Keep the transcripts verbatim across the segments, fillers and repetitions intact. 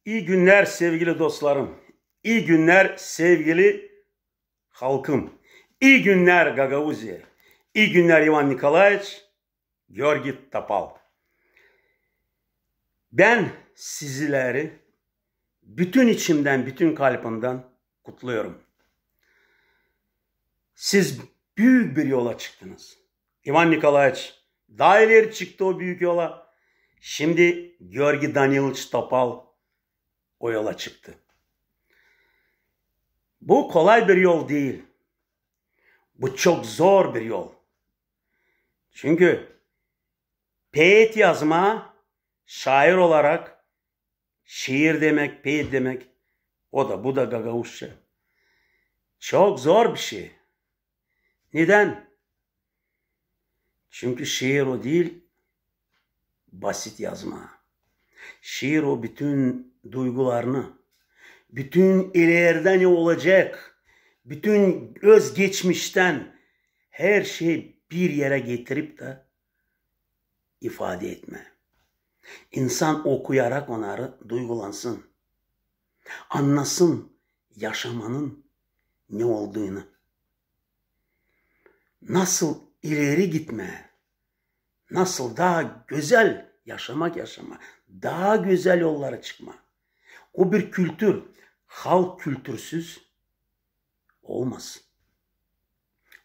İi günnär, sevgili dostlarım. İi günnär, sevgili halkım. İi günnär, Gagauziya. İi günnär, İvan Nikolaeviç, Georgiy Topal. Bän sizileri bütün içimdän, bütün kalbimdän kutlêêrım. Siz büük bir yola çıktınız. İvan Nikolaeviç taa ileri çıktı o büük yola. Şindi Georgiy Danilöviç Topal o yola çıktı. Bu kolay bir yol diil. Bu çok zor bir yol. Çünkü peet yazmaa, şair olarak, şiir demäk, peet demäk, o da, bu da gagauzça, çok zor bir şey. Nedän? Çünkü şiir o diil basit yazmaa. Şiir o bütün duygularını, bütün ileridän ne olacek, bütün öz geçmiştän her şeyi bir erä getirip dä ifade etmää. İnsan okuyarak onnarı duygulansın, annasın yaşamanın ne olduunu. Nasıl ileri gitmää, nasıl taa gözäl yaşamak yaşamaa, taa gözäl yollara çıkmaa. O bir kültür, halk kültürsüz olmaz.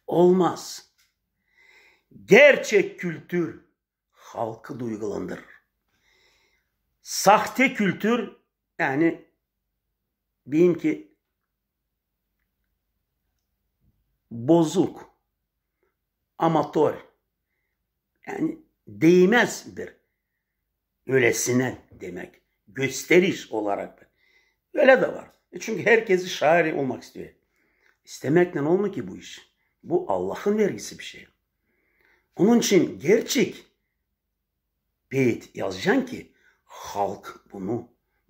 Olmaz. Gerçek kültür halkı duygulandırır. Sahte kültür, yani, deyim ki, bozuk, amatör, yani, deemäz bir ölesinä demäk, gösteriş olarak. Ölä dä var. E, çünkü herkezi şair olmak isteer. İstemeknän olmêêr ki bu iş. Bu Allahın vergisi bir şey. Onun için gerçek peet yazacan ki halk bunu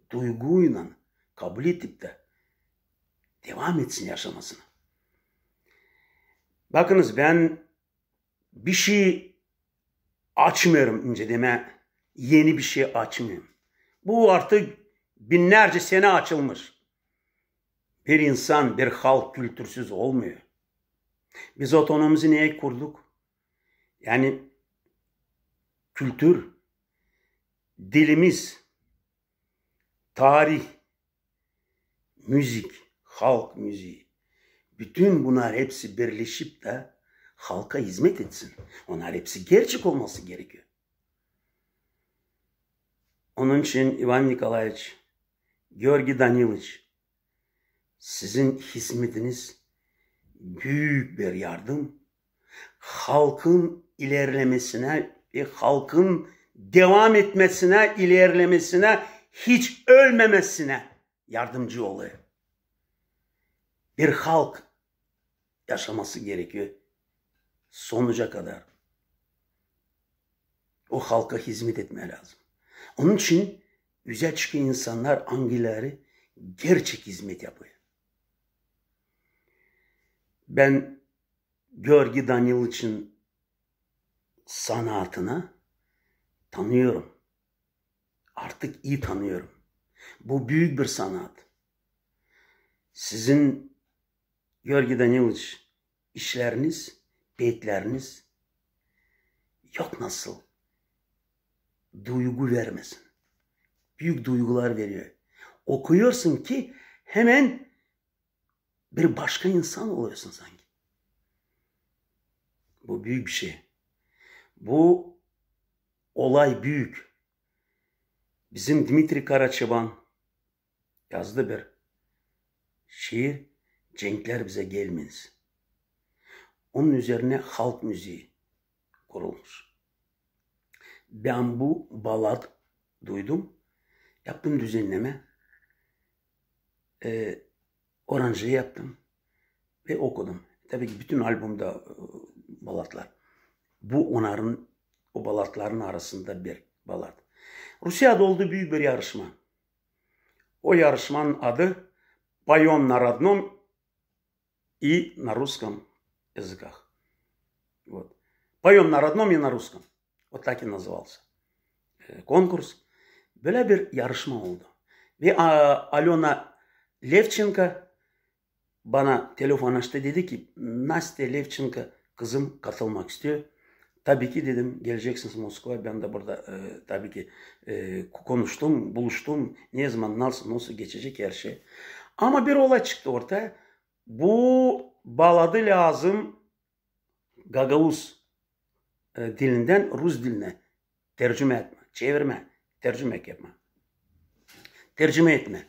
duyguylan kabul edip dä devam etsin yaşamasına. Bakınız, bän bir şey açmêêrım, nicä demää, eni bir şey açmêêrım. Bu artık binnärcä senä açılmış. Bir insan, bir halk kültürsüz olmuyor. Biz otonomimizi neyä kurduk? Yani kültür, dilimiz, tarih, müzik, halk müziği. Bütün bunnar hepsi birleşip dä halka hizmet etsin. Onnar hepsi gerçek olması gerekiyor. Onun için, İvan Nikolaeviç, Georgiy Danilöviç, sizin hizmetiniz büük bir yardım halkın ilerlemesinä ve halkın devam etmesinä, ilerlemesinä, hiç ölmemesinä yardımcı olêr. Bir halk yaşaması gerekiyor sonuca kadar. O halka hizmet etmää lääzım. Onun için üzä çıkêr insannar, angıları gerçek hizmet yapêr. Bän Georgiy Danilöviçin sanaatını tanıyêrım. Artık ii tanıyêrım. Bu büük bir sanaat. Sizin, Georgiy Danilöviç, işleriniz, peetläriniz yok nasıl duygu vermesin. Büük duygular veriyor. Okuyêrsın ki hemen bir başka insan olêrsın sanki. Bu büük bir şey. Bu olay büük. Bizim Dmitriy Karaçoban yazdı bir şiir, "Cenklär bizä gelmeez." Onun üzerinä halk müziği kurulmuş. Bän bu balad duydum, yaptım düzenlemä, e, aranjı yaptım ve okudum. Tabii ki bütün albümda, e, baladlar. Bu onnarın, o baladların arasında bir balad. Rusiyada oldu büük bir yarışma. O yarışmanın adı "Поём на родном и на русском языках". Вот. "Поём на родном и на русском". Вот так и назывался, e, konkurs. Bölä bir yarışma oldu. Ve, a, Alöna Levçenko bana telefon açtı, dedi ki, Nastya Levçenko kızım katılmak istiyor. Tabii ki, dedim, geleceksiniz Moskova, ben de burada, e, tabii ki, e, konuştum, buluştum, ne zaman, nasıl, nasıl geçecek her şey. Ama bir olay çıktı ortaya. Bu baladı lääzım gagauz, e, dilinden rus dilinä tercümä etmä, çevirmä, tercümä etmä, tercümä etmä.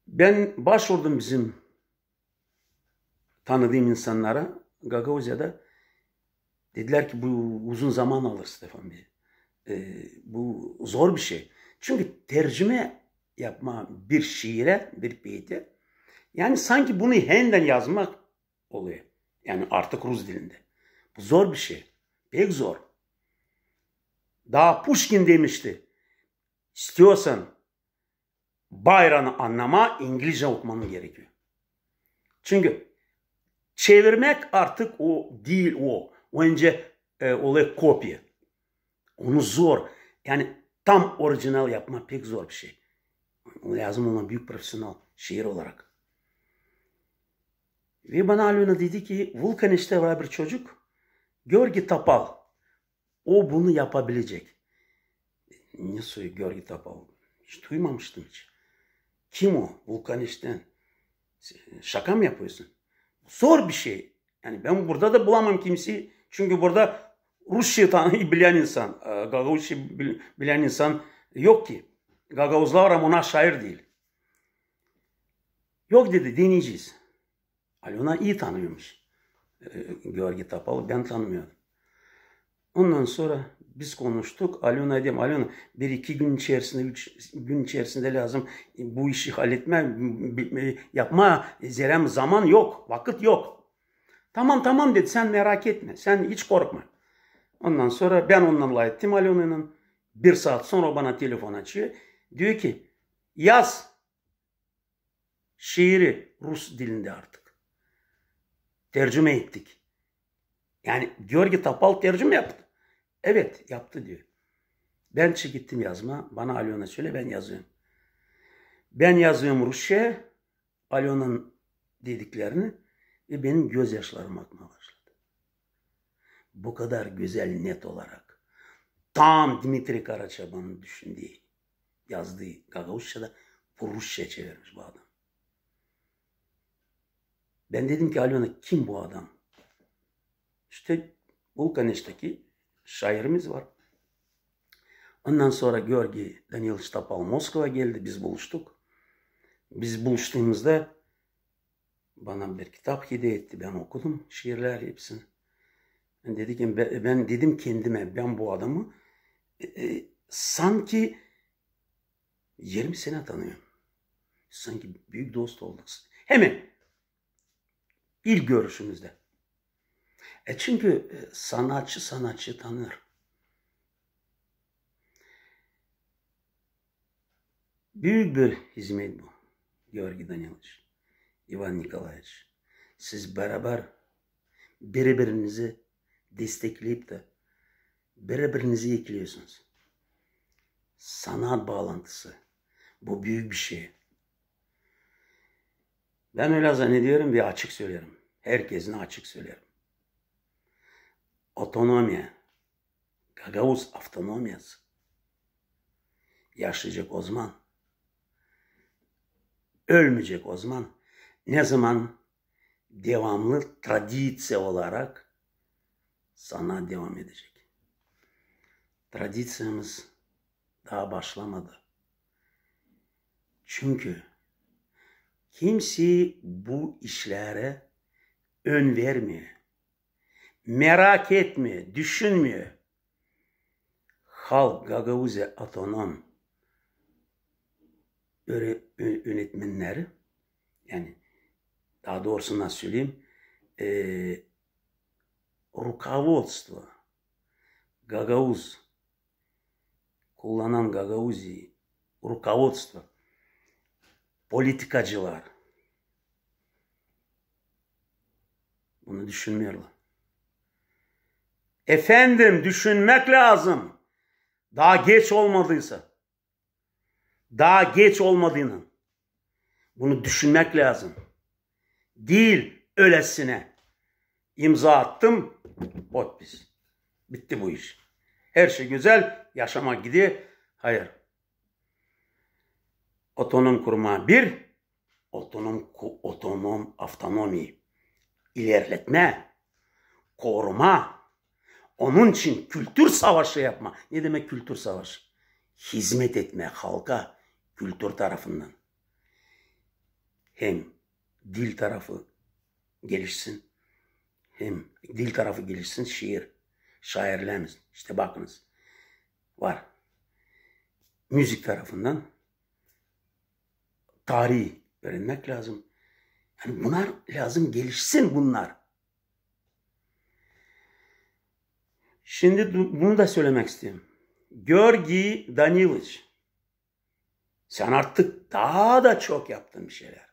Bän başvurdum bizim tanıdığım insannara Gagauziyada. Dedilär ki, bu uzun zaman alır, Stefan bey. E, bu zor bir şey. Çünkü tercümä yapma bir şiirä, bir peytä, yani sanki bunu hendän yazmak oluyor. Yani artık rus dilinde. Bu zor bir şey. Pek zor. Taa Puşkin demişti, istiyorsan Bayron'u annamaa, İngilizcä okuman gerekiyor. Çünkü çevirmäk artık o diil o. O önce, e, oluyor kopya. Onu zor. Yani tam oricinal yapma pek zor bir şey. Lääzım olmaa büük profesional şiir olarak. Ve bana Alöna dedi ki, Vulkaneştä var bir çocuk, Georgi Topal. O bunu yapabilecek. Ne soy Georgi Topal? Hiç duymamıştım hiç. Kim o? Vulkaneştän. Şaka mı yapıyorsun? Zor bir şey. Yani bän burada da bulamam kimseyi. Çünkü burada rusça tan- bilän insan, e, gagauzça bil- bilän insan yok ki. Gagauzlar var, ama onnar şair diil. Yok, dedi, deneyecez. Alöna ii tanıyormuş, e, Georgi Topalı, bän tanımıyordum. Ondan sora biz konuştuk. Alönaya dedim, Alöna, bir iki gün içerisindä, üç gün içerisindä lääzım bu işi halletmää, bi- bi- yapmaa, zerä zaman yok, vakıt yok. Tamam, tamam, dedi, sän merak etmä, sän hiç korkma. Ondan sora bän onunnan lafettim, Alönaylan. Bir saat sora o bana telefon açıyor. Diyor ki, yaz şiiri rus dilindä artık. Tercümä ettik. Yani Georgi Topal tercümä yaptı. Evet, yaptı, diyor. Bän çekettim yazmaa. Bana Alöna söleer, bän yazıyorum. Bän yazıyorum rusça Alönanın dediklerini ve benim gözyaşlarım akmaa başladı. Bu kadar gözäl, net olarak. Tam Dmitriy Karaçabanın düşündüü, yazdıı gagauzçada, bu rusçaya çevirmiş bu adam. Bän dedim ki, Alöna, kim bu adam? İştä Vulkaneşteki şairimiz var. Ondan sora Georgi Daniloviç Topal Moskova geldi, biz buluştuk. Biz buluştuumuzda bana bir kitap hediye etti, bän okudum şiirleri hepsini. Bän dedi ki, bä- bän dedim kendimä, bän bu adamı, e, e, sanki irmi senä tanıyorum. Sanki büük dost olduk. Hemen ilk görüşümüzdä. E, çünkü, e, sanatçı sanatçıyı tanır. Büük bir hizmet bu, Georgi Daniloviç, İvan Nikolaeviç. Siz barabar biri-birinizi destekleyip dä biri-birinizi ekleyorsunuz. Sanat baalantısı. Bu büük bir şey. Bän ölä zannediyorum ve açık söleerim. Herkesinä açık söleerim. Avtonomiya, gagauz avtonomiyası yaşayacek o zaman, ölmeyecek o zaman, ne zaman devamlı tradiţiya olarak sanaat devam edecek. Tradiţiyamız taa başlamadı. Çünkü kimsey bu işlerä ön vermeer. Merak etmeer, düşünmeer. Halk, Gagauziya Avtonom öre-, ö-, yönetmenneri, yani, taa doorusu nasıl söleyim, e, rukovodstvo, gagauz, kullanan Gagauziyayı rukovodstvo, politikacılar bunu düşünmeerlär. Efendim, düşünmäk lääzım. Taa geç olmadıysa. Taa geç olmadıynan. Bunu düşünmäk lääzım. Diil ölesinä. İmza attım, potpis. Bitti bu iş. Her şey gözäl, yaşamak gider. Hayır. Otonom kurma bir, otonom ku-, otonom avtonomiyi ilerletmä, koruma, onun için kültür savaşı yapma. Ne demäk kültür savaşı? Hizmet etmä halka kültür tarafından. Hem dil tarafı gelişsin, hem dil tarafı gelişsin, şiir, şairlärimiz. İştä bakınız, var. Müzik tarafından tarihi üürenmäk lääzım. Yani bunnar lääzım gelişsin bunnar. Şindi du-, bunu da sölemää isteerim. Georgiy Danilöviç, sän artık taa da çok yaptın bir şeylär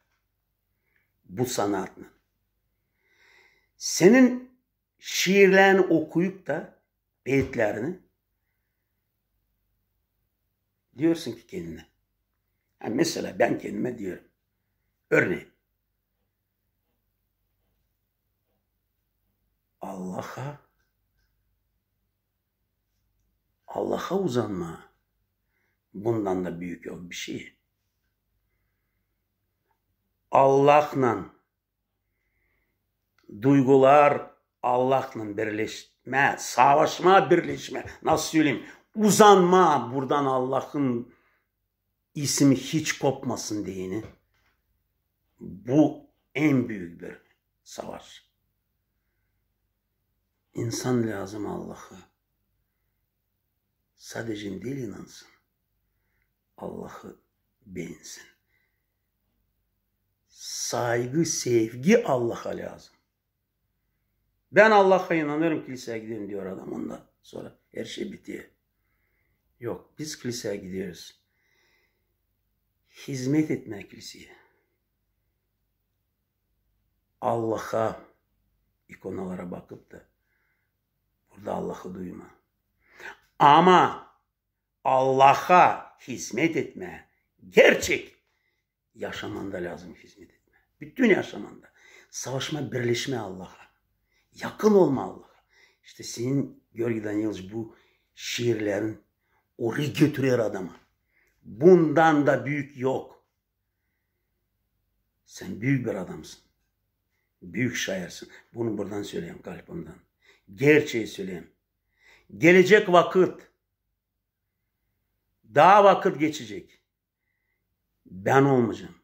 bu sanatlan. Senin şiirlerini okuyup da, beytlerini, deersin ki kendinä. Ha, mesela bän kendimä deerim. Örnein, Allaha, Allaha uzanmaa, bundan da büük yok bir şey. Allahnan duygular, Allahnan birleşmä, savaşma, birleşmä, nasıl söleyim, uzanma buradan Allahın ismi hiç kopmasın deyni. Bu en büük bir savaş. İnsan lääzım Allahı sadece diil inansın, Allahı beensin. Saygı, sevgi Allaha lääzım. Bän Allaha inanêrım, kilseyä giderim, deer adam, ondan sora her şey biter. Yok, biz kilseyä gideriz hizmet etmää kilseyä. Allaha ikonalara bakıp da burada Allahı duyma. Ama Allaha hizmet etmää, gerçek yaşamanda lääzım hizmet etmää. Bütün yaşamanda. Savaşma, birleşmä Allaha. Yakın olma Allaha. İştä senin, Georgiy Danilöviç, bu şiirlerin orayı götürer adamı. Bundan da büük yok. Sän büük bir adamsın. Büük şairsin. Bunu buradan söleyim, kalbimdän. Gerçeyi söleyim. Gelecek vakıt. Taa vakıt geçecek. Bän olmayacam.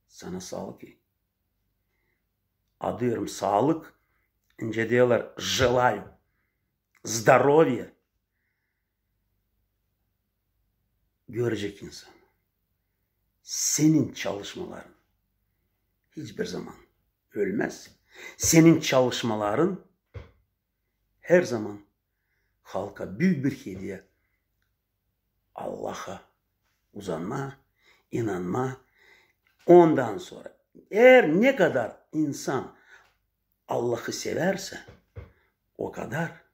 Sana saalık. Adêêrım saalık. İnce deerlär, желаю здоровья. Görecek insan. Senin çalışmaların hiçbir zaman ölmäz. Senin çalışmaların her zaman halka büük bir hediye. Allaha uzanma, inanma. Ondan sora, eer ne kadar insan Allahı sevärsä, o kadar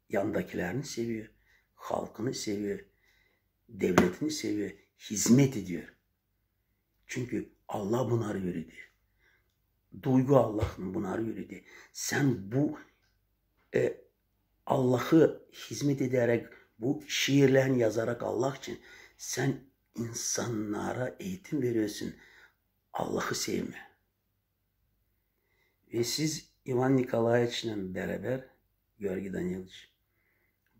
yanındakilerini seviyor, halkını seviyor, devletini seviyor, hizmet ediyor. Çünkü Allah bunarı üüreder. Duygu Allahın bunarı üüreder. Sän bu, e, Allahı hizmet ederek, bu şiirlerini yazarak Allah için sän insannara eğitim verirsin Allahı sevmää. Ve siz İvan Nikolaeviçlän beraber, Georgiy Danilöviç,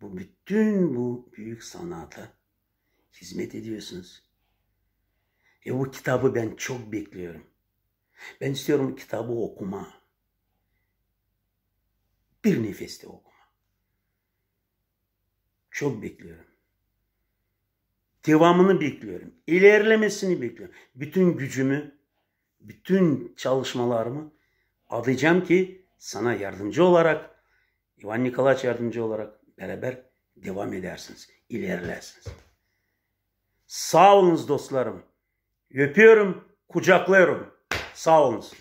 bu bütün bu büük sanata hizmet ediyorsunuz. Ve bu kitabı bän çok bekleerim. Bän isteerim bu kitabı okuma. Bir nefeste okuma. Çok bekleerim. Devamını bekleerim. İlerlemesini bekleerim. Bütün gücümü, bütün çalışmalarımı adayacam ki sana yardımcı olarak, İvan Nikolaeviç yardımcı olarak beraber devam edersiniz, ilerlersiniz. Saa olunuz, dostlarım. Öpüyorum, kucaklêêrım. Saa olunuz.